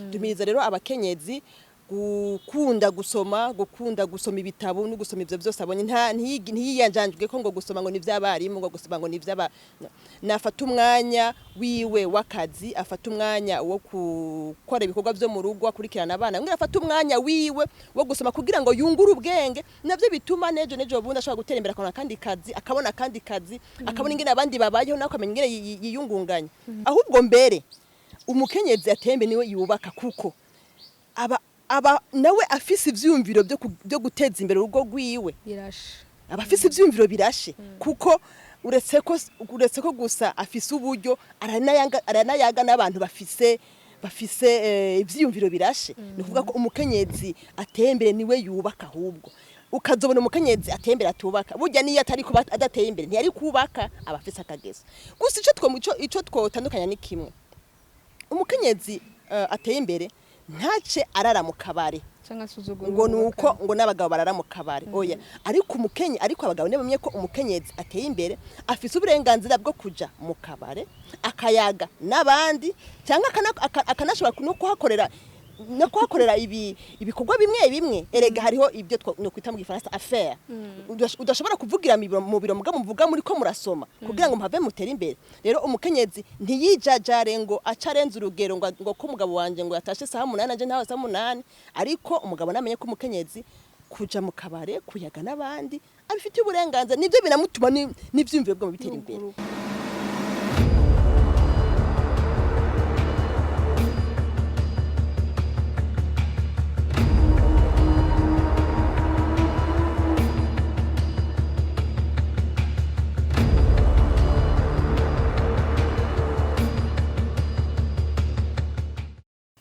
Duhimiriza rero abakenyezi gukunda gusoma, gukunda gusoma ibitabo no gusoma ivyo vyose abonye. Nta ntiyiyanjanjwe ko ngo gusoma ngo ni ivy'abarimu, ngo gusoma ngo ni ivy'aba. Nafata umwanya wiwe w'akazi, afata umwanya wo gukora ibikorwa vyo mu rugo, akurikirana abana, ngira afata umwanya wiwe wo gusoma kugira ngo yungure ubwenge. Navyo bituma nejo nejo bundi ashobora gutera imbere, akabona akandi kazi, akabona akandi kazi, akabona ingene abandi babayeho, nawe akamenya ingene yiyungunganya. Ahubwo mbere umukenyezi atembe niwe yubaka, kuko aba nawe afise ivyumviro byo guteza imbere urugo rwiwe. Birashe. Aba afise ivyumviro birashe, kuko uretse ko gusa afise uburyo, aranayaga n'abantu bafise ivyiyumviro birashe. Ni ukuvuga ko umukenyezi ateye imbere niwe yubaka. Ahubwo ukazobona umukenyezi ateye imbere atubaka, burya niyo atari kuba adateye imbere ntiyari kubaka, aba afise akageso gusa. Ico twotandukanya ni kimwe: umukenyezi ateye imbere ntace arara mu kabare cyangwa asuzugura ngo nuko ngo n'abagabo barara mu kabare. Oya, ariko umukenye, ariko abagabo ntibamenye ko umukenyezi ateye imbere afise uburenganzira bwo kuja mu kabare akayaga n'abandi, cyangwa akanashobora no kuhakorera ibikorwa bimwe bimwe. Erega hariho ibyo no kwita mu Gifaransa affaire udashobora kuvugira mu biro, muga muvuga muri ko murasoma kugira ngo mpave mutere imbere. Rero umukenyezi ntiyijajare ngo aca arenze urugero ngo ko umugabo wanje ngo yatashe saha 8, anje ntawe saha 8. Ariko umugabo namenye ko umukenyezi kuja mu kabare kuyaga n'abandi abifitiye uburenganzira, nibyo binamutuma n'ivyiyumviro bwo bitera imbere.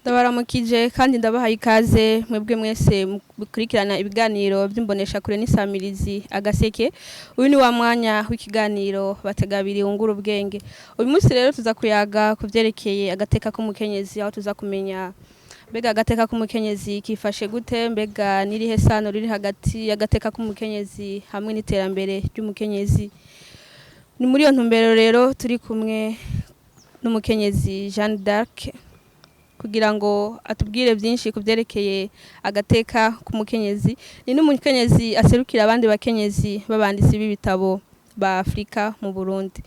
Ndabaramukije kandi ndabahaye ikaze mwebwe mwese mukurikirana ibiganiro by'imbonesha kure n'isamirizi Agaseke. Uyu ni wa mwanya w'ikiganiro Bategabiri wungura ubwenge. Uyu munsi rero tuza kuyaga ku byerekeye agateka k'umukenyezi, aho tuza kumenya mbega agateka k'umukenyezi kifashe gute, mbega n'irihe sano riri hagati y'agateka k'umukenyezi hamwe n'iterambere ry'umukenyezi. Ni muri iyo ntumbero rero turi kumwe n'umukenyezi Jeanne d'Arc kugira ngo atubwire byinshi ku byerekeye agateka k'umukenyezi. Ni n'umukenyezi aserukira abandi bakenyezi b'abanditsi b'ibitabo ba Afurika mu Burundi.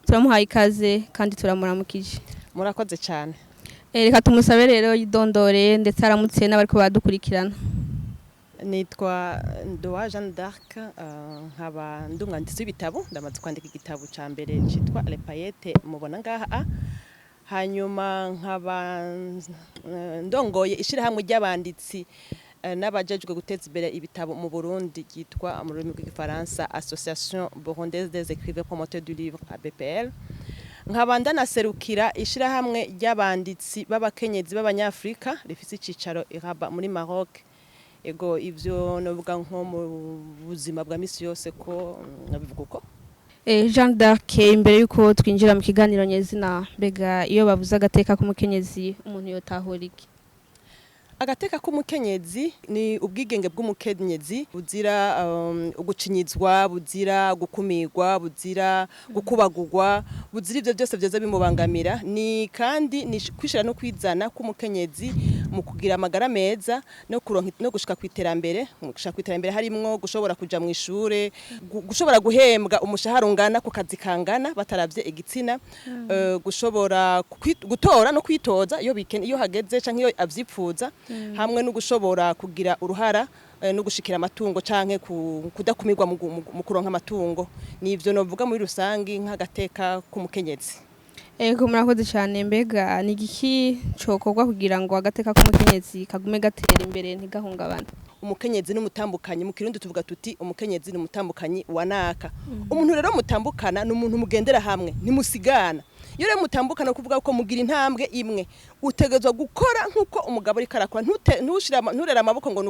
Turamuhaye ikaze kandi turamuramukije. Murakoze cyane. Reka tumusabe rero yidondore ndetse aramutse n'abariko baradukurikirana. Nitwa Ndowa Jeanne d'Arc, nkaba ndi umwanditsi w'ibitabo. Ndamaze kwandika igitabo ca mbere citwa Les Paillettes mubona ngaha a. Hanyuma nkaba ndongoye ishirahamwe ry'abanditsi n'abajejwe guteza imbere ibitabo mu Burundi ryitwa mu rurimi rw'Igifaransa Association Burundaise des écrivains promoteurs du livre, ABPL. Nkaba ndanaserukira ishirahamwe ry'abanditsi b'abakenyezi b'Abanyafrika rifise icicaro i Rabat muri Maroc. Ego, ivyo novuga nko mu buzima bwa misi yose ko nabivuga uko. Jeanne d'Arc, imbere yuko twinjira mu kiganiro nyezina, mbega iyo bavuze agateka k'umukenyezi umuntu yotahura iki? Agateka k'umukenyezi ni ubwigenge bw'umukenyezi buzira ugucinyizwa, buzira gukumirwa, buzira gukubagurwa, buzira ivyo byose vyoza bimubangamira. Ni kandi ni kwishira no kwizana k'umukenyezi mu kugira amagara meza no kuronka no gushika ku iterambere. Mu gushika ku iterambere harimwo gushobora kuja mu ishure, gushobora guhembwa umushahara ungana ku kazi kangana bataravye igitsina, gushobora gutora no kwitoza iyo hageze canke iyo avyipfuza, hamwe no gushobora kugira uruhara no gushikira amatungo canke kudakumirwa mu kuronka amatungo. Nivyo novuga muri rusangi nk'agateka k'umukenyezi. Ego, murakoze cyane. Mbega ni igiki cokorwa kugira ngo agateka k'umukenyezi kagume gatera imbere, ntigahungabane? Umukenyezi n'umutambukanyi. Mu Kirundi tuvuga tuti umukenyezi n'umutambukanyi wa naka. Umuntu rero mutambukana ni umuntu mugendera hamwe, ntimusigana. Iyo rero mutambukana, kuvuga ko mugira intambwe imwe, utegezwa gukora nk'uko umugabo ariko arakora. Nturere amaboko ngo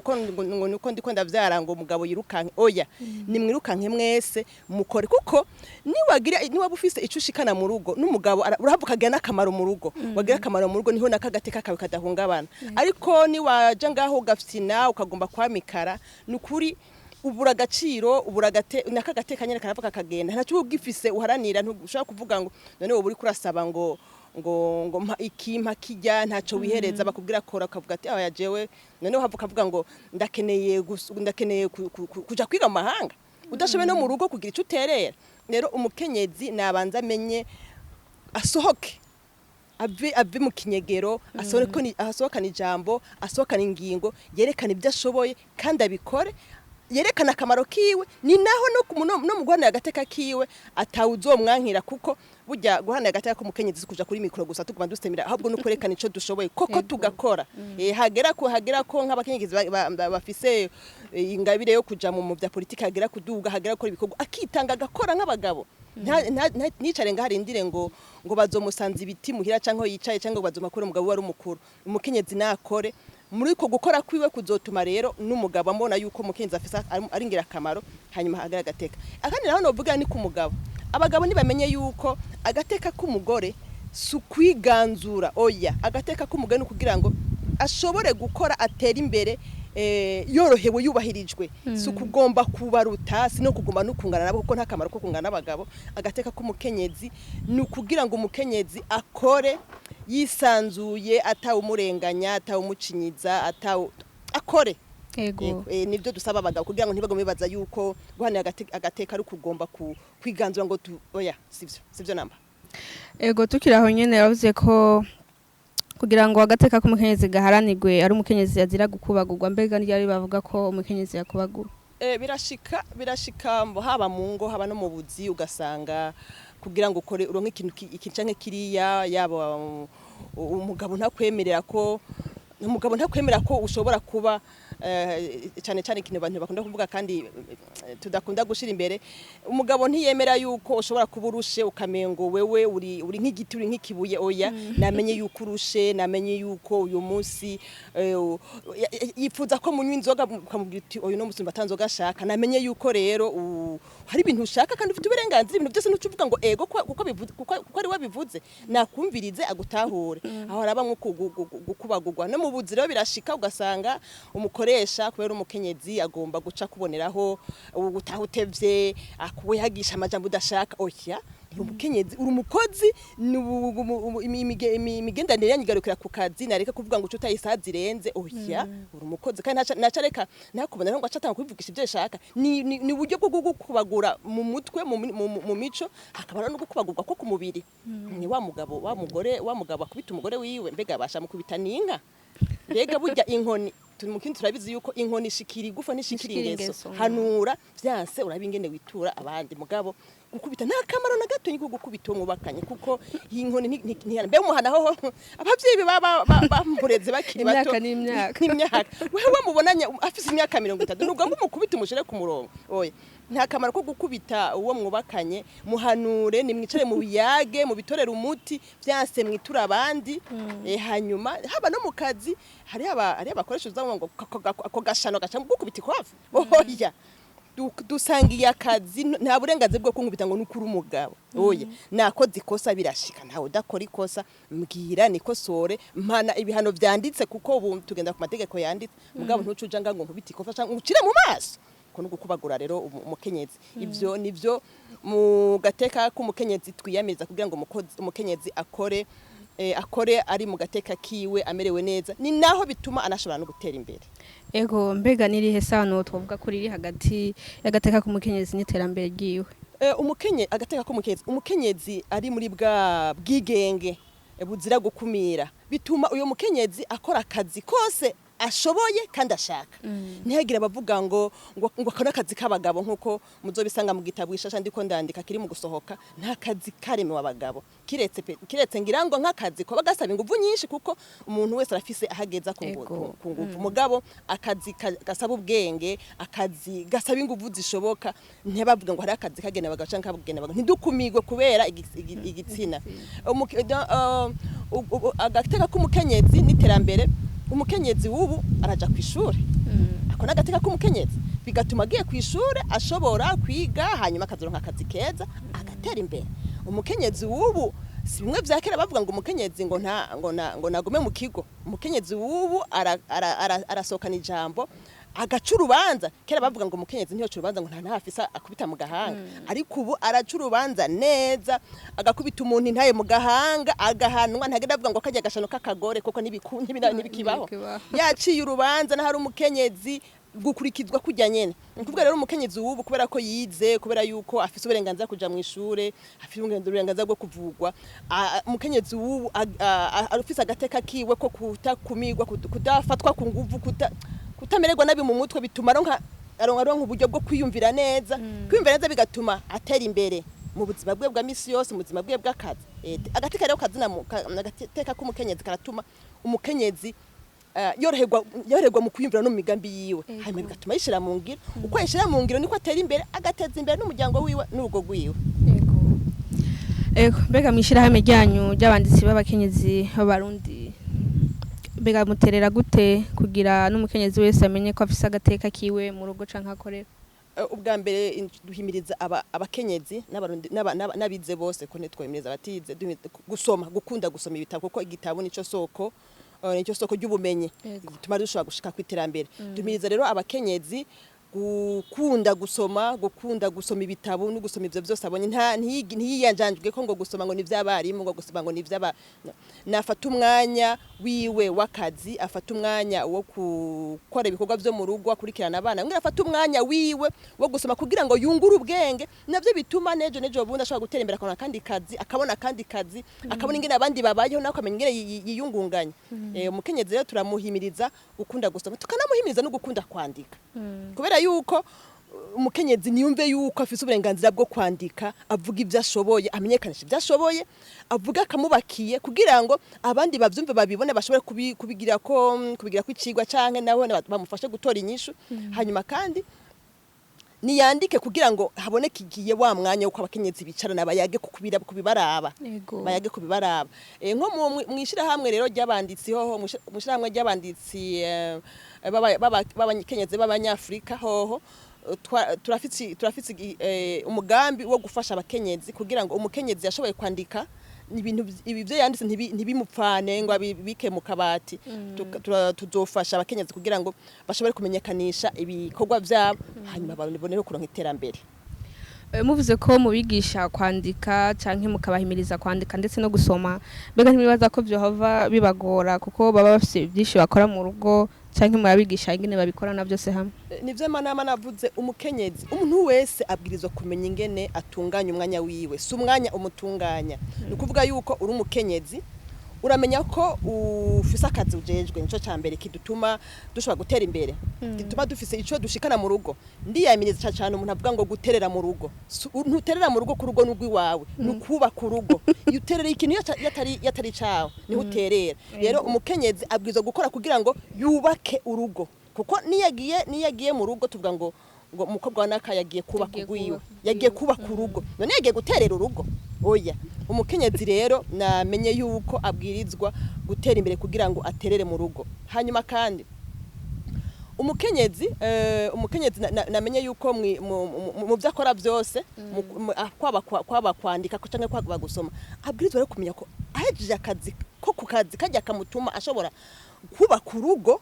nuko ndiko ndavyara ngo umugabo yirukanke. Oya, nimwirukanke mwese, mukore, kuko niwagira niwaba ufise ico ushikana mu rugo n'umugabo urahava ukagira n'akamaro mu rugo. Wagira akamaro mu rugo, niho n'akagateka kawe kadahungabana. Ariko niwaja ngaho ugafyina, ukagomba kwamikara, ni ukuri. Ubura agaciro, ubura agate naka gateka nyene karava kakagenda, ntacyo ugifise uharanira. Ntushobora kuvuga ngo none wowe uriko urasaba ngo mpa iki, mpa kijya, ntaco wihereza. Bakubwira kora, ukavuga ati aya jewe. None uhava ukavuga ngo ndakeneye kuja kwiga mu mahanga, udashoboye no mu rugo kugira ico uterera. Rero umukenyezi nabanza amenye asohoke, ave mu kinyegero, asohokane ijambo, asohokane ingingo, yerekane ibyo ashoboye kandi abikore, yerekana akamaro kiwe. Ni naho no mu guharanira agateka kiwe atawuzomwankira, kuko burya guharanira agateka k'umukenyezi si kuja kuri mikoro gusa tuguma dusemera, ahubwo no kwerekana ico dushoboye koko, tugakora. Hagera ko nk'abakenyezi bafise ingabire yo kuja mu vya politiki, hagera kuduga, hagera gukora ibikorwa, akitanga agakora nk'abagabo. Nicare ngaho arindire ngo bazomusanza ibiti muhira canke yicaye, canke ngo bazomakure umugabo wari umukuru. Umukenyezi nakore. Muri ko gukora kwiwe kuzotuma rero n'umugabo ambona yuko umukenyezi afise ari ingirakamaro, hanyuma hagera agateka. Akandi naho novuga ni ku mugabo. Abagabo ntibamenye yuko agateka k'umugore si ukwiganzura, oya. Agateka k'umugore ni ukugira ngo ashobore gukora, atere imbere, yorohewe, yubahirijwe. Si ukugomba kubaruta, si no kugomba no kungana nabo, kuko nta kamaro ko kungana n'abagabo. Agateka k'umukenyezi ni ukugira ngo umukenyezi akore yisanzuye, atawumurenganya, atawumucinyiza, atawu akore. Ego. Nibyo dusaba abagabo, kugira ngo ntibagome bibaza yuko guhanira agateka ari ukugomba kwiganzura ngo oya, sivyo namba. Ego, tukiri aho nyene, yavuze ko kugira ngo agateka k'umukenyezi gaharanirwe ari umukenyezi yazira gukubagurwa. Mbega ryari bavuga ko umukenyezi yakubagurwa? Birashika haba mu ngo, haba no mu buzi, ugasanga kugira ngo ukore uronke ikintu iki canke kiriya, yaba umugabo ntakwemerera ko ushobora kuba cyane cyane ikintu abantu bakunda kuvuga kandi tudakunda gushira imbere. Umugabo ntiyemera yuko ushobora kuba urushe, ukamengo wewe uri nk'igiti, uri nk'ikibuye. Oya, namenye yuko urushe, namenye yuko uyu munsi yifuza ko munywa inzoga, ukamubwira uti uyu no munsi mba nzoga ashaka. Namenye yuko rero hari ibintu ushaka kandi ufite uburenganzira. Ibintu byose ntuca uvuga ngo ego kuko ari we bivuze. Nakumvirize, agutahure. Aho haraba nko gukubagurwa. No mu buzi rero birashika, ugasanga umukoresha kubera umukenyezi agomba guca kuboneraho gutaha utevye, akuyagisha amajambo udashaka. Oya, uri umukenyezi, uri umukozi, ni imigenderanire yanyu igarukira ku kazi. Nareka kuvuga ngo uce utaha isaha zirenze. Oya, uri umukozi kandi naca reka nakubona ngo aca atanga kubivugisha ibyo yashaka. Ni uburyo bwo gukubagura mu mutwe, mu mico, hakaba no gukubagurwa ko ku mubiri. Ni wa mugabo, wa mugore, wa mugabo akubita umugore wiwe. Mbega abasha mukubita n'inka? Mbega burya inkoni turi mu kindi, turabizi yuko inkoni ishikira igufa, ntishikira Ishikira ingeso. ingeso. Hanura, vyanse uraba ingene witura abandi. Mugabo gukubita nta kamaro na gato niko gukubita uwo mwubakanye, kuko iyi nkoni ntihana. Mbe umuhana hoho abavyeyi baba bamureze bakiri bato. Imyaka n'imyaka. N'imyaka. Wewe mubonanye afise imyaka 30, ntugomba umukubita umushire ku murongo. Oya, nta kamaro ko gukubita uwo mwubakanye. Muhanure, nimwicare mu biyage, mubitorere umuti, vyanse mwitura abandi. Hanyuma haba no mu kazi hari abakoresha uza ngo ako gashano gaca gukubita ikofi. Oya, dusangiye akazi, nta burenganzira bwo kunkubita ngo nukuri umugabo. Oya, nakoze ikosa, birashika, ntawe udakora ikosa. Mbwira nikosore, mpana ibihano vyanditse, kuko ubu tugenda ku mategeko yanditse. Mugabo ntucuja ngo nkubite ikofa canke ngucire mu maso, ko no gukubagura rero umukenyezi. Ivyo nivyo mu gateka k'umukenyezi twiyamiriza, kugira ngo umukenyezi akore ari mu gateka kiwe, amerewe neza. Ni naho bituma anashobora no gutera imbere. Ego, mbega nirihe sano twovuga ko riri hagati y'agateka k'umukenyezi n'iterambere ryiwe? Agateka k'umukenyezi, umukenyezi ari muri bwa bwigenge buzira gukumira, bituma uyo mukenyezi akora akazi kose ashoboye kandi ashaka. Ntihagire abavuga ngo akora akazi k'abagabo, nk'uko muzobisanga mu gitabo ishasha ndiko ndandika kiri mu gusohoka. Nta kazi karemewe abagabo, kiretse ngira ngo nk'akazi koba gasaba inguvu nyinshi, kuko umuntu wese arafise ahageza ku nguvu. Mugabo akazi gasaba ubwenge, akazi gasaba inguvu zishoboka, ntibavuga ngo hari akazi kagenewe abagabo canke kagenewe abagabo. Ntidukumigwe kubera igitsina. Agateka k'umukenyezi n'iterambere. Umukenyezi w'ubu araja ku ishure, ako n'agateka k'umukenyezi, bigatuma agiye ku ishure ashobora kwiga, hanyuma akazoronka akazi keza, agatera imbere. Umukenyezi w'ubu si bimwe vya kera bavuga ngo umukenyezi ngo nta ngo na ngo nagume mu kigo. Umukenyezi w'ubu arasohokana ijambo. Agaca urubanza. Kera bavuga ngo umukenyezi ntiyoca urubanza, ngo nta ntafisa akubita mu gahanga, ariko ubu araca urubanza neza, agakubita umuntu intaye mu gahanga, agahanwa. Ntagenda avuga ngo kajya agashano k'akagore, kuko ntibikibaho. Ntibikibaho. Yaciye urubanza n'ahari umukenyezi, gukurikizwa kujya nyene. Ni ukuvuga rero umukenyezi w'ubu, kubera ko yize, kubera yuko afise uburenganzira kuja mu ishure, afise uburenganzira bwo kuvugwa, umukenyezi w'ubu afise agateka kiwe ko kutakumirwa, kudafatwa ku nguvu, kutamererwa nabi mu mutwe, bituma aronka uburyo bwo kwiyumvira neza. Kwiyumvira neza bigatuma atera imbere mu buzima bwe bwa misi yose, mu buzima bwe bw'akazi. Agateka rero kazina agateka k'umukenyezi karatuma umukenyezi yoroherwa mu kwiyumvira no mu migambi yiwe, hanyuma bigatuma yishira mu ngiro. Uko yishira mu ngiro niko atera imbere, agateza imbere n'umuryango wiwe n'urugo rwiwe. Ego, mbega mw'ishirahamwe ryanyu ry'abanditsi b'abakenyezi b'Abarundi, mbega muterera gute kugira n'umukenyezi wese amenye ko afise agateka kiwe mu rugo canke akorera? Ubwa mbere duhimiriza abakenyezi n'Abarundi n'abize bose, ko ntitwohimiriza abatize, gusoma, gukunda gusoma ibitabo, kuko igitabo nico soko ry'ubumenyi gituma dushobora gushika ku iterambere. Duhimiriza rero abakenyezi gukunda gusoma ibitabo no gusoma ivyo byose abonye. Nta ntiyiyanjanjwe ko ngo gusoma ngo ni ivy'abarimu, ngo gusoma ngo ni ivy'aba no. Nafata umwanya wiwe w'akazi, afata umwanya wo gukora ibikorwa vyo mu rugo, akurikirana abana, ngira afata umwanya wiwe wo gusoma kugira ngo yungure ubwenge. Navyo bituma nejo bundi ashobora gutera imbere, akabona akandi kazi, akabona ingene abandi babayeho, nawe akamenya ingene yiyungunganya. Umukenyezi rero turamuhimiriza gukunda gusoma, tukanamuhimiriza no gukunda kwandika, kubera yuko umukenyezi niyumve yuko afise uburenganzira bwo kwandika, avuga ibyo ashoboye, amenyekanisha ibyo ashoboye, avuga akamubakiye, kugira ngo abandi bavyumve, babibone, bashobore kubigira ko icigwa, canke nawe bamufashe gutora inyishu. Hanyuma kandi niyandike kugira ngo haboneke igihe, wa mwanya wuko abakenyezi bicarana bayage ku kubibaraba, bayage kubibaraba. Nko mwishirahamwe rero ry'abanditsi hoho, mwishirahamwe ry'abanditsi b'abakenyezi b'Abanyafrika hoho, turafise umugambi wo gufasha abakenyezi, kugira ngo umukenyezi yashoboye kwandika ibintu ibi byo yanditse ntibimupfane ngo abibike mu kabati. Tuzofasha abakenyezi kugira ngo bashobore kumenyekanisha ibikorwa vyabo, hanyuma babone kuronka iterambere. Muvuze ko mubigisha kwandika canke mukabahimiriza kwandika ndetse no gusoma, mbega ntibibaza ko vyohava bibagora, kuko baba bafise byinshi bakora mu rugo, canke murabigisha ingene babikorana byose hamwe? Nivyo manama navuze, umukenyezi, umuntu wese abwirizwa kumenya ingene atunganya umwanya wiwe, si umwanya umutunganya. Ni ukuvuga yuko uri umukenyezi uramenya ko ufise akazi ujejwe, nico ca mbere kidutuma dushobora gutera imbere, gituma dufise ico dushikana mu rugo. Ndiyamiriza cane umuntu avuga ngo guterera mu rugo. Ntuterera mu rugo, ku rugo n'ugwiwawe, ni ukubaka urugo. Iyo uterera ikintu iyo atari cawe, niho uterera. Rero umukenyezi abwirizwa gukora kugira ngo yubake urugo, kuko niyagiye mu rugo, tuvuga ngo umukobwa wa naka yagiye kubaka Yagiye ugwiwe, kubaka. Yagiye kubaka urugo. None yagiye guterera urugo? Oya. Umukenyezi rero namenye yuko abwirizwa gutera imbere kugira ngo aterere mu rugo. Hanyuma kandi umukenyezi namenye yuko mu byo akora byose, kwaba kwandika canke kwaba gusoma, abwirizwa rero kumenya ko ahejeje akazi ko ku kazi kajya kamutuma ashobora kubaka urugo,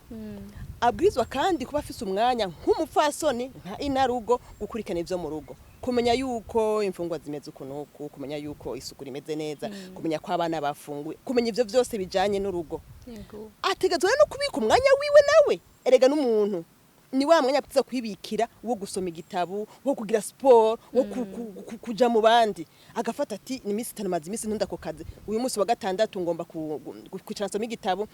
abwirizwa kandi kuba afise umwanya nk'umupfasoni, nka inarugo, gukurikirana ivyo mu rugo, kumenya yuko imfungwa zimeze uku n'uku, kumenya yuko isuku rimeze neza, kumenya ko abana bafunguye, kumenya ivyo vyose bijanye n'urugo. Ategerezwa rero no kubika umwanya wiwe nawe. Erega n'umuntu ni wa mwanya abwirizwa kwibikira wo gusoma igitabo, wo kugira siporo, wo kuja mu bandi, agafata ati ni iminsi 5, maze iminsi ntunda ku kazi, uyu munsi wa gatandatu ngomba kwicara nsoma igitabo,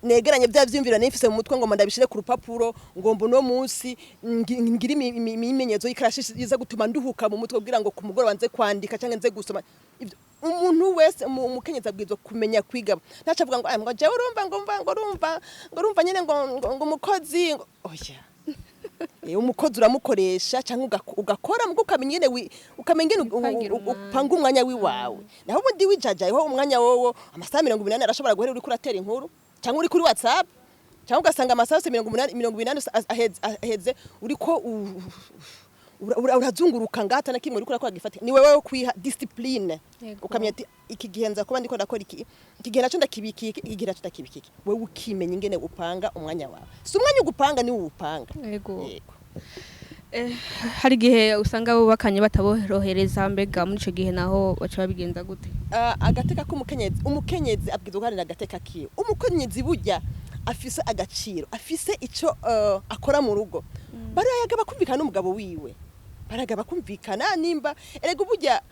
negeranye bya vyiyumviro nifise mu mutwe, ngomba ndabishire ku rupapuro, ngomba uno munsi ngire imimenyerezo y'ikarashishi iza gutuma nduhuka mu mutwe, kugira ngo ku mugoroba nze kwandika canke nze gusoma. Ivyo umuntu wese, umukenyezi abwirizwa kumenya kwigaba. Ntaco avuga ngo: "Ah, ngo jewe urumva ngo mva ngo urumva nyene ngo umukozi ngo." Oya. Umukozi uramukoresha canke ugakora mugo ukamenya ingene ukamenya ingene Wipangira umwanya. upanga umwanya wiwawe. Naho ubundi wijajayeho umwanya wowo, amasaha 80 arashobora guhera uriko uratera inkuru canke uri kuri WhatsApp, cyangwa ugasanga amasaha yose 80 aheze uriko. Urazunguruka ngata na kimwe uriko urakora gifate ni wewe wo kwiha discipline. Yego. Ukamenya ati iki gihe nza kuba ndiko ndakora iki, iki gihe naco ndakibika iki, iki gihe naco ndakibika iki. Wewe ukimenya ingene upanga umwanya wawe. Si umwanya ugupanga, ni uwupanga. Yego. Yego. Hari igihe usanga bubakanye bataborohereza. Mbega muri ico gihe naho baca babigenza gute? Agateka k'umukenyezi, umukenyezi abwirizwa guharanira agateka kiwe. Umukenyezi burya afise agaciro, afise ico akora mu rugo. Barayaga bakumvikana n'umugabo wiwe, barayaga bakumvikana. Nimba erega burya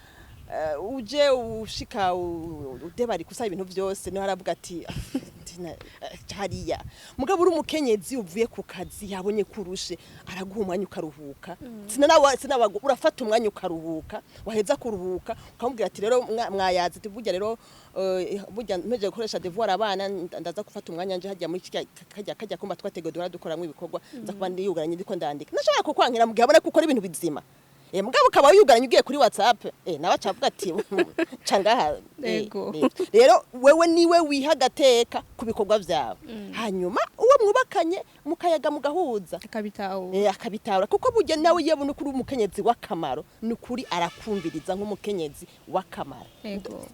uje ushika udebari kusaba ibintu byose, niho aravuga ati: "Ah, hariya." Mugabo uri umukenyezi uvuye ku kazi, yabonye kurushe, araguha umwanya ukaruhuka. Sinawa urafata umwanya ukaruhuka. Waheza kuruhuka ukamubwira ati: "Rero mwayazi ati burya rero burya mpejeje gukoresha devoir abana, ndaza gufata umwanya nje hajya muri kirya kajya kumba twateguye duhora dukoramwo ibikorwa, nza kuba ndiyugaranye ndiko ndandika." Nashobora kukwankira mu gihe abona ko ukora ibintu bizima. Mugabo ukaba wiyugaranye ugiye kuri WhatsApp, nawe acavuga ati: "Ca ngaha." Yego. Rero wewe niwe wiha agateka ku bikorwa vyawe, hanyuma uwo mwubakanye mukayaga mugahuza. Akabitaho. Akabitahura, kuko burya nawe yabona ukuri umukenyezi w'akamaro, ni ukuri arakumviriza nk'umukenyezi w'akamaro. Yego.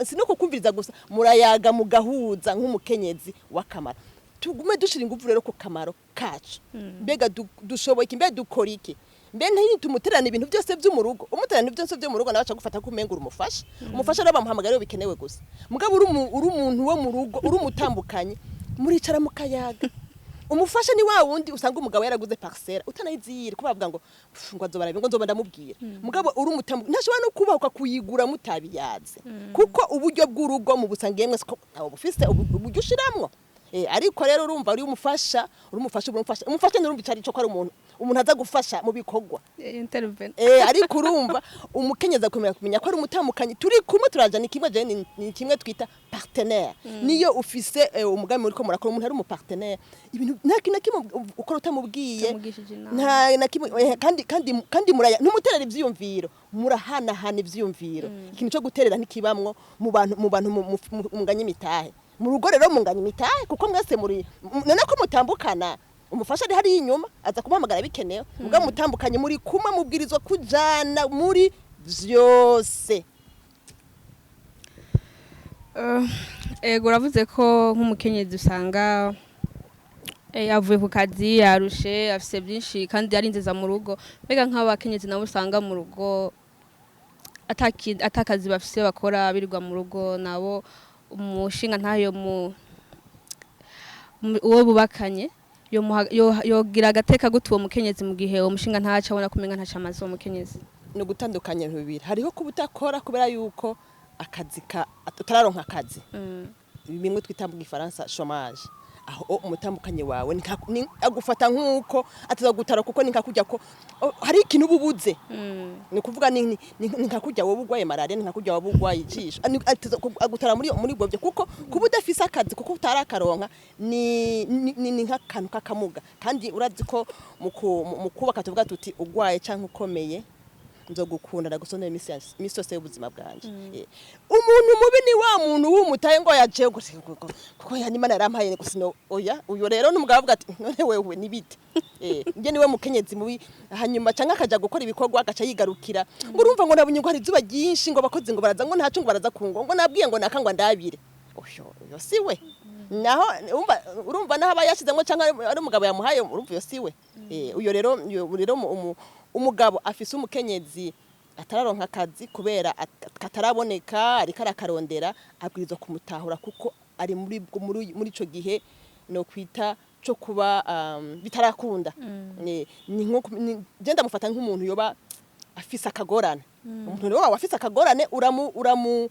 Sino kukumviriza gusa, murayaga mugahuza nk'umukenyezi w'akamaro. Tugume dushira ingufu rero ku kamaro kacu. Mbega dushoboye iki? Mbega dukora iki? Mbe ntitumuterana ibintu byose byo mu rugo? Umuterana ibintu byose byo mu rugo, nawe aca gufata ko umenga uri umufasha. Umufasha rero bamuhamagara iyo bikenewe gusa. Mugabo uri umuntu wo mu rugo, uri umutambukanye, muricara mukayaga. Umufasha ni wa wundi usanga umugabo yaraguze parcelle utanayizira, kuba bavuga ngo: "Pfu, ngo azobara ngo nzoba ndamubwira." Mugabo uri umutambu ntashobora no kubahuka kuyigura mutabiyaze, kuko uburyo bw'urugo mu busangiye mwese, ko ntawe bufise uburyo ushiramwo. Ariko rero urumva uri umufasha, uri umufasha, uri umufasha. Umufasha nurumva icari cyo ko ari umuntu aza gufasha mu bikorwa. Intervene. Ariko urumva umukenyezi akomera kumenya ko ari umutamukanyi, turi kumwe, turajana kimwe. Je ni kimwe twita partenaire. Niyo ufise umugambi uriko murakora, umuntu ari umupartenaire, ibintu nta kintu na kimwe ukora utamubwiye. Utamugishije inama. Nta na kimwe. Kandi muraya ntumuterera ivyiyumviro, murahanahana ivyiyumviro. Ikintu cyo guterera ntikibamwo mu bantu munganya imitahe mu rugo. Rero munganya imitahe kuko mwese muri none ko mutambukana. Umufasha ari hariya inyuma, aza kumuhamagara bikenewe. Ubwo mutambukanye muri kumwe, mubwirizwa kujana muri vyose. Ego, uravuze ko nk'umukenyezi usanga yavuye ku kazi yarushe, afise byinshi kandi yarinziza mu rugo. Mbega nk'abakenyezi nabo usanga mu rugo atakazi bafise bakora, birirwa mu rugo, nabo umushinga ntayo uwo bubakanye yogira agateka gute uwo mukenyezi mu gihe uwo mushinga ntaco abona kumenga ntaco amaze uwo mukenyezi? Ni ugutandukanya ibintu bibiri. Hariho kuba utakora kubera yuko akazi ka utararonka akazi, bimwe twita mu gifaransa chômage. Aho umutambukanye wawe agufata nk'uko ataza gutara, kuko ni nka kujya ko hari ikintu uba ubuze. Ni ukuvuga ni nka kujya wowe urwaye malaria, ni nka kujya wowe urwaye ijisho. Agutara muri ubwo buryo, kuko kuba udafise akazi kuko utarakaronka ni nk'akantu k'akamuga. Kandi urazi ko mu kubaka tuvuga tuti: "Urwaye canke ukomeye, nzogukunda, ndagusonera imisi yose y'ubuzima bwanje." Umuntu mubi ni wa muntu w'umutaye ngo yaje kuko yani Imana yarampaye gusa no oya. Uyo rero n'umugabo avuga ati: "None wewe ni bite?" Nge niwe mukenyezi mubi. Hanyuma canke akaja gukora ibikorwa agaca yigarukira ngo: "Urumva," ngo, "nabonye ngo hari izuba ryinshi, ngo abakozi ngo baraza, ngo ntaco, ngo baraza kungo, ngo nabwiye ngo naka ngo andabire." Uyo siwe. Naho urumva naho aba yashizemo canke ari umugabo yamuhaye, urumva uyo siwe. Uyo rero umugabo afise umukenyezi atararonka akazi kubera kataraboneka, ariko arakarondera, abwirizwa kumutahura, kuko ari muri ico gihe no kwita co kuba bitarakunda. Ni nko je ndamufata nk'umuntu yoba afise akagorane. Umuntu rero wawe afise akagorane, uramu uramu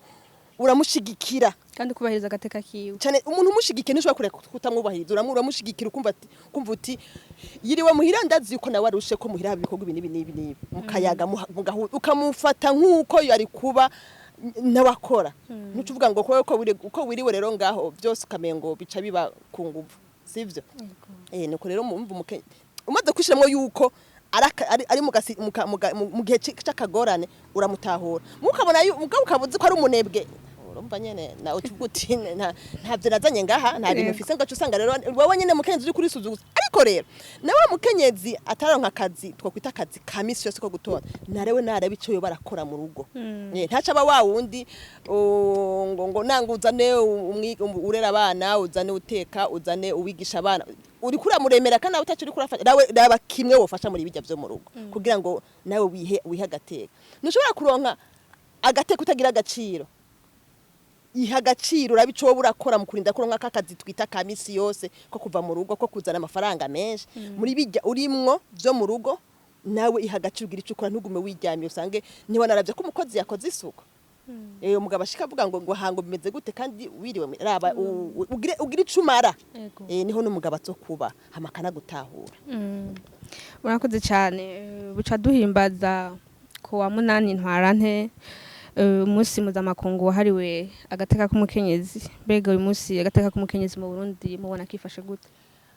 uramushigikira. Kandi kubahiriza agateka kiwe. Cyane. Umuntu umushigikiye ntushobora kureka kutamwubahiriza. Uramushigikira, ukumva ati, kumva uti: "Yiriwe muhira, ndazi yuko nawe arushe, ko muhira haba ibikorwa ibi n'ibi n'ibi n'ibi." Mukayaga, ukamufata nk'uko yari kuba n'abakora. Ntucuvuga ngo uko wiriwe rero ngaho byose ukamengo bica biba ku nguvu, sivyo? Nuko rero mumva umaze kwishiramwo yuko ari mu gihe c'akagorane, uramutahura. Mukabona mugabo ukaba uzi ko ari umunebwe. Urumva nyene na utuvuga uti ntabyo nazanye ngaha, nta bintu Yego. mfise, ngaca usanga rero wowe nyene mukenyezi uri kurisuzuguza. Ariko rero nawe mukenyezi ataronka akazi twakwita akazi ka misi yose ko gutora, narewe naraba ico yoba arakora mu rugo. Ntaca aba wa wundi ngo nanga uzane urera abana, uzane uteka, uzane uwigisha abana, uriko uramuremera kandi nawe utaco uriko urafasha. Nawe raba kimwe wofasha muri bijya vyo mu rugo kugira ngo nawe wihe agateka. Ntushobora kuronka agateka utagira agaciro. Iha agaciro, uraba ico wowe urakora mu kurinda kuronka kakazi twita ka misi yose ko kuva mu rugo, ko kuzana amafaranga menshi muri bijya urimwo vyo mu rugo. Nawe iha agaciro, ugira ico ukora, ntugume wiryamiye. Usange ntiwanaravye ko umukozi yakoze isuku. Umugabo ashika avuga ngo hango bimeze gute kandi wiriwe raba ugire ico umara. Yego. Niho n'umugabo azokuba hama akanagutahura. Murakoze cyane. Buca duhimbaza ku wa 8 Ntwarante, umunsi mpuzamakungu wahariwe agateka k'umukenyezi. Mbega uyu munsi agateka k'umukenyezi mu Burundi mubona kifashe gute?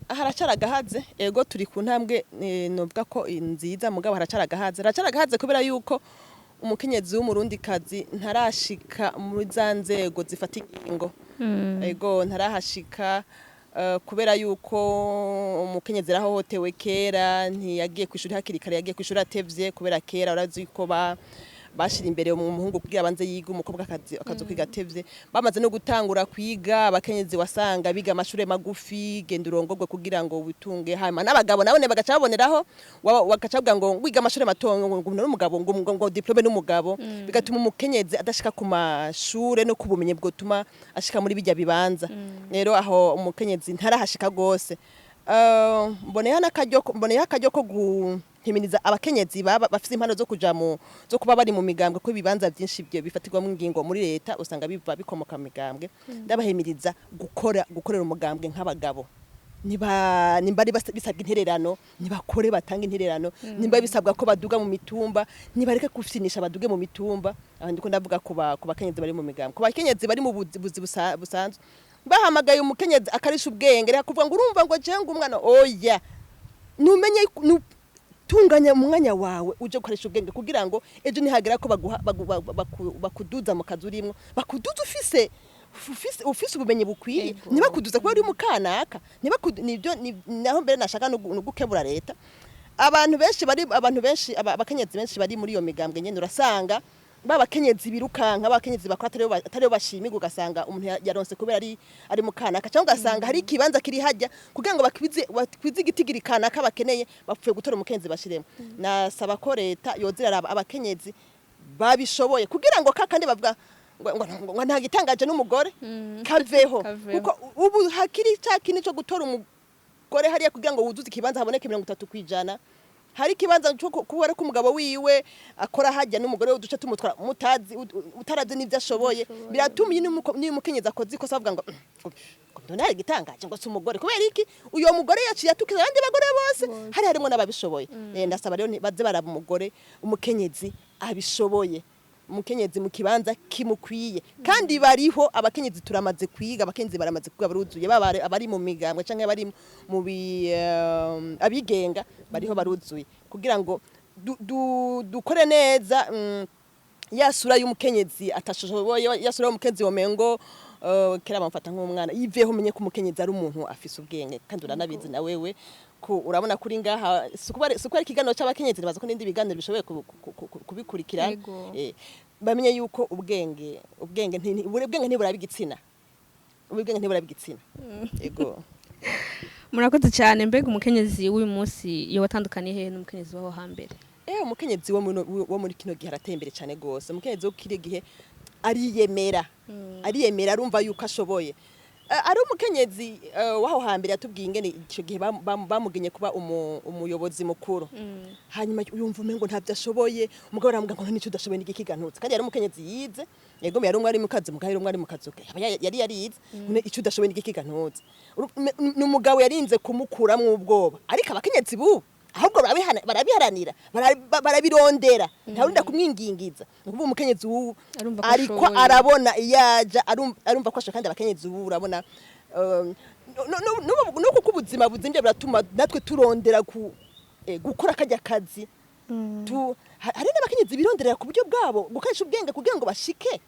Haracara agahaze. Ego, turi ku ntambwe, novuga ko nziza, mugabo haracara agahaze. Haracara agahaze kubera yuko umukenyezi w'umurundikazi ntarashika muri za nzego zifata ingingo. Ego, ntarahashika, kubera yuko umukenyezi yarahohotewe kera, ntiyagiye kwishuri hakiri kare, yagiye kwishuri atevye, kubera kera urazi yuko bashira imbere umuhungu kugira abanze yiga, umukobwa akaza kwiga atevye. Bamaze no gutangura kwiga, abakenyezi wasanga biga amashure magufi, genda urongorwe kugira ngo witunge. Hanyuma n'abagabo nabone bagaca baboneraho, bagaca bavuga ngo wiga amashure mato, ngo n'umugabo, ngo diplôme n'umugabo, bigatuma umukenyezi adashika ku mashure no ku bumenyi bwotuma ashika muri bijya bibanza. Rero aho umukenyezi ntarahashika gose. Mboneyeho akaryo ko guhimiriza abakenyezi baba bafise impano zo kuja mu zo kuba bari mu migambwe, ko ibibanza byinshi byo bifatirwamo ingingo muri leta usanga biva bikomoka mu migambwe. Ndabahimiriza gukorera umugambwe nk'abagabo. Niba nimba ari bisabwa intererano, nibakore, batanga intererano. Nimba bisabwa ko baduga mu mitumba, nibareke gufyinisha, baduge mu mitumba. Aho ndiko ndavuga ku bakenyezi bari mu migambwe. Ku bakenyezi bari mu buzi busanzwe, bahamagaye umukenyezi akarisha ubwenge, reka kuvuga ngo urumva ngo je ngo umwana, oya. Numenye tunganya umwanya wawe uje gukoresha ubwenge, kugira ngo ejo nihagera ko baguha bakuduza mu kazi urimwo, bakuduza ufise ubumenyi bukwiye. Ntibakuduza kuba uri mukanaka, nibyo naho mbere nashaka no gukebura leta. Abantu benshi, abakenyezi benshi bari muri iyo migambwe nyene, urasanga ba bakenyezi birukanka, abakenyezi bakora atariyo bashimirwa. Ugasanga umuntu yaronse kubera ari mukanaka, cyangwa ugasanga hari ikibanza kiri hajya, kugira ngo bakwize igitigiri kanaka bakeneye, bapfuye gutora umukenyezi bashiremo. Nasaba ko leta yoza iraraba abakenyezi babishoboye, kugira ngo kakandi bavuga ngo nta gitangaje n'umugore kaveho. Kaveho. Kuko ubu hakiri cya kintu cyo gutora umugore hariya kugira ngo wuzuze ikibanza, haboneke 30%. Hari ikibanza cyo kubera ko umugabo wiwe akora hajya n'umugore we, uduce tumutwara mutazi, utaravye n'ivyo ashoboye. Biratuma iyo n'umukenyezi akoze ikosa avuga ngo ngo none hari igitangaje, ngo si umugore. Kubera iki uyo mugore yaciye atukiza abandi bagore bose? Bose. Hari harimo n'ababishoboye. Ndasaba rero baze baraba umugore, umukenyezi abishoboye, umukenyezi mu kibanza kimukwiye. Kandi bariho abakenyezi, turamaze kwiga, abakenyezi baramaze kwiga, baruzuye, baba abari mu migambwe canke abari mu abigenga, bariho baruzuye, kugira ngo dukore neza ya sura y'umukenyezi atashoboye, ya sura y'umukenyezi womengo kera bamufata nk'umwana, yiveho. Umenye ko umukenyezi ari umuntu afise ubwenge, kandi uranabizi na wewe ko urabona kuri ngaha si ukuba ari ikiganiro c'abakenyezi, nibaza ko n'ibindi biganiro bishoboye kubikurikirana. Bamenye yuko ubwenge ntiburaba igitsina, ubwenge ntiburaba igitsina. Ego. Murakoze cyane. Mbega umukenyezi w'uyu munsi iyo watandukaniye hehe n'umukenyezi w'aho hambere? Umukenyezi wo muri kino gihe arateye imbere cyane gose. Umukenyezi wo kino gihe ariyemera, ariyemera, arumva yuko ashoboye. Ari umukenyezi waho hambere yatubwiye ingene ico gihe bamugenye kuba umuyobozi mukuru, hanyuma yumva umengo ntabyo ashoboye. Umugabo aramubwira ngo nico udashoboye n'igikiganutse, kandi yari umukenyezi yize. Yego, yari umwari mu kazi, mugabo yari umwari mu kazi ke. Yari yarize. None ico udashoboye n'igikiganutse? Ni umugabo yarinze kumukuramwo ubwoba. Ariko abakenyezi bubu ahubwo barabiharanira, barabirondera, ntawurinda kumwingingiza. Ni ukuvuga umukenyezi w'ubu Arumva ko ariko ashoboye. arabona iyo aja, arumva ko ashoboye. Kandi abakenyezi ubu urabona, nuko uko ubuzima buzimvye biratuma natwe turondera gukora karya kazi. Hari n'abakenyezi bironderera ku buryo bwabo gukoresha ubwenge kugira ngo bashike.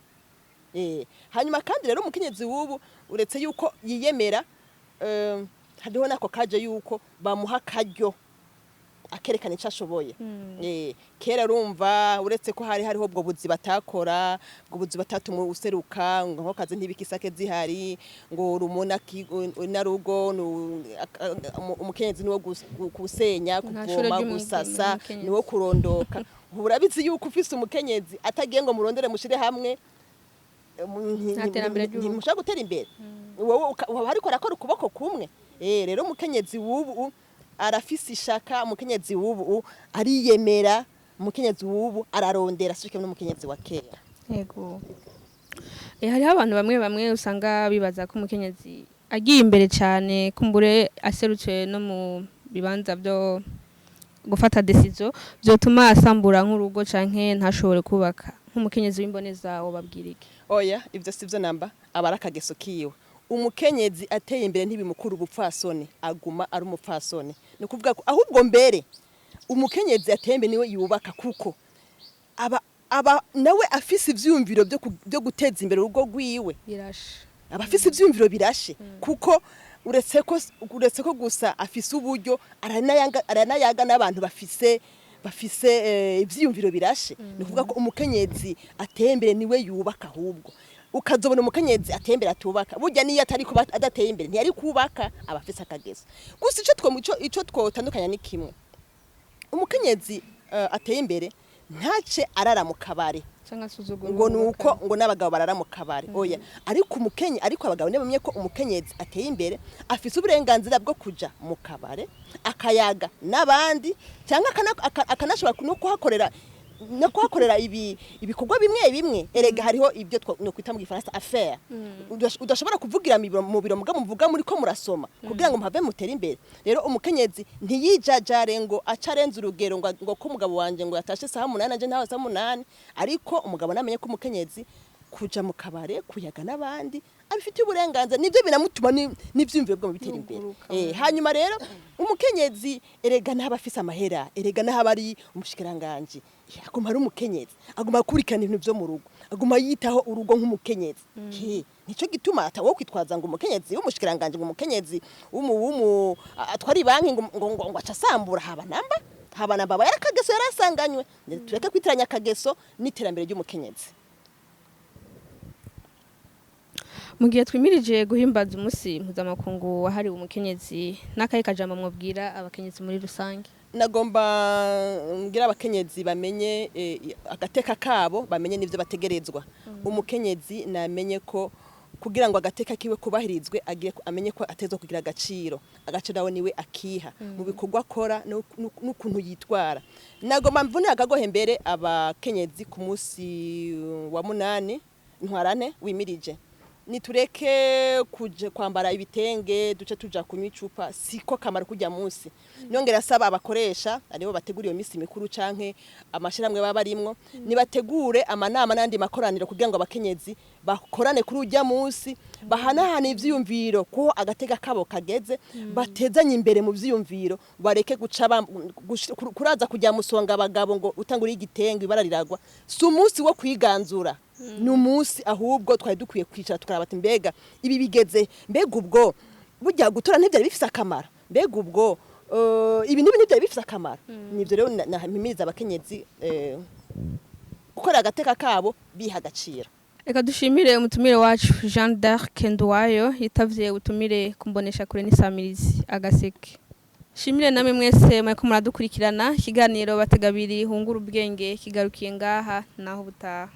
Hanyuma kandi rero umukenyezi w'ubu, uretse yuko yiyemera, hariho nako kaje yuko bamuha akaryo akerekana icyo ashoboye. Kera urumva, uretse ko hari hariho ubwo buzi batakora, ubwo buzi batatuma useruka, ngo nkokazi ntibikisake zihari, ngo rumuna narugo, umukenyezi niwo gusenya, Nta shure kuvoma, ry'umwigeme gusasa, n'umukenyezi. Niwo kurondoka. Ubu urabizi yuko ufise umukenyezi atagiye ngo murondere mushire hamwe, Nta terambere ry'urugo. Ntimushobora gutera imbere. Wowe waba ariko arakora ukuboko kumwe. Rero umukenyezi w'ubu arafise ishaka, umukenyezi w'ubu ariyemera, umukenyezi w'ubu ararondera, sike n'umukenyezi wa kera. Yego. Hariho abantu bamwe bamwe usanga bibaza ko umukenyezi agiye imbere cyane, kumbure aserutse no mu bibanza byo gufata décision, byotuma asambura nk'urugo canke ntashobore kubaka. Nk'umukenyezi w'imboneza wobabwira iki? Oya, ivyo sivyo namba, aba ari akageso kiwe. Umukenyezi ateye imbere ntibimukura ubupfasoni, aguma ari umupfasoni. Ni ukuvuga ko ahubwo mbere umukenyezi ateye imbere niwe yubaka, kuko aba nawe afise ivyiyumviro byo guteza imbere urugo rwiwe. Birashe. Aba afise ivyiyumviro birashe, kuko uretse ko gusa afise uburyo, aranayaga n'abantu bafise ivyiyumviro birashe. Ni ukuvuga ko umukenyezi ateye imbere niwe yubaka. Ahubwo ukazobona umukenyezi ateye imbere atubaka, burya niyo atari kuba adateye imbere ntiyari kubaka, aba afise akageso gusa. Ico twotandukanya ni kimwe: umukenyezi ateye imbere ntace arara mu kabare canke asuzugura ngo uwo. Nuko ngo n'abagabo barara mu kabare, oya. Ariko abagabo ntibamenye ko umukenyezi ateye imbere afise uburenganzira bwo kuja mu kabare akayaga n'abandi, cyangwa akanashobora no kuhakorera ibikorwa bimwe bimwe. Erega hariho ibyo no kwita mu Gifaransa affaire udashobora kuvugira mu biro, muga muvuga muri ko murasoma kugira ngo mpave mutere imbere. Rero umukenyezi ntiyijajare ngo aca arenze urugero, ngo ko umugabo wanje ngo yatashe saha 8, anje ntawe saha 8. Ariko umugabo namenye ko umukenyezi kuja mu kabare kuyaga n'abandi abifitiye uburenganzira, nibyo binamutuma n'ivyiyumviro bwo bitera imbere. Yuguruka. Hanyuma rero umukenyezi erega ntaba afise amahera, erega ntaba ari umushikiranganje, aguma ari umukenyezi, aguma akurikirana ibintu vyo mu rugo, aguma yitaho urugo nk'umukenyezi. Nico gituma atawo kwitwaza ngo umukenyezi w'umushikiranganje, ngo umukenyezi w'umu atwara ibanki, ngo aca asambura. Haba namba, haba namba, aba yarakageso yarasanganywe. Tureke kwitiranya akageso n'iterambere ry'umukenyezi. Mu gihe twimirije guhimbaza umunsi mpuzamakungu wahariwe umukenyezi, n'akahe kajambo mwobwira abakenyezi muri rusange? Nagomba ngira abakenyezi bamenye agateka kabo, bamenye n'ivyo bategerezwa. Umukenyezi namenye ko kugira ngo agateka kiwe kubahirizwe, agiye amenye ko atezwa kugira agaciro. Agaciro nawe niwe akiha mu bikorwa akora n'ukuntu yitwara. Nagomba mvune akagohe mbere abakenyezi ku munsi wa 8 Ntwarane wimirije: nitureke kuje kwambara ibitenge duce tuja kunywa icupa, siko kamaro kujya munsi. Nongera asaba abakoresha aribo bategura iyo minsi mikuru canke amashirahamwe baba barimwo, nibategure amanama n'andi makoraniro kugira ngo abakenyezi bakorane kuri ujya munsi, bahanahana ivyiyumviro ko agatega kabo kageze, batezanye imbere mu vyiyumviro, bareke guca kuraza kujya musonga abagabo ngo utangura igitenge ibara riragwa. Si umunsi wo kwiganzura, ni umunsi ahubwo twari dukwiye kwicara tukaraba ati: mbega ibi bigeze, mbega ubwo burya gutora ntibyari bifise akamaro, mbega ubwo ibi n'ibi ntibyari bifise akamaro? Nivyo rero nahimiriza abakenyezi gukora agateka kabo biha agaciro. Reka dushimire umutumire wacu Jean d'Arc Nduwayo yitavye ubutumire kumbonesha kure n'isamirizi Agaseke. Shimire namwe mwese mwariko muradukurikirana. Ikiganiro Bategabiri hungura ubwenge kigarukiye ngaha, naho butaha.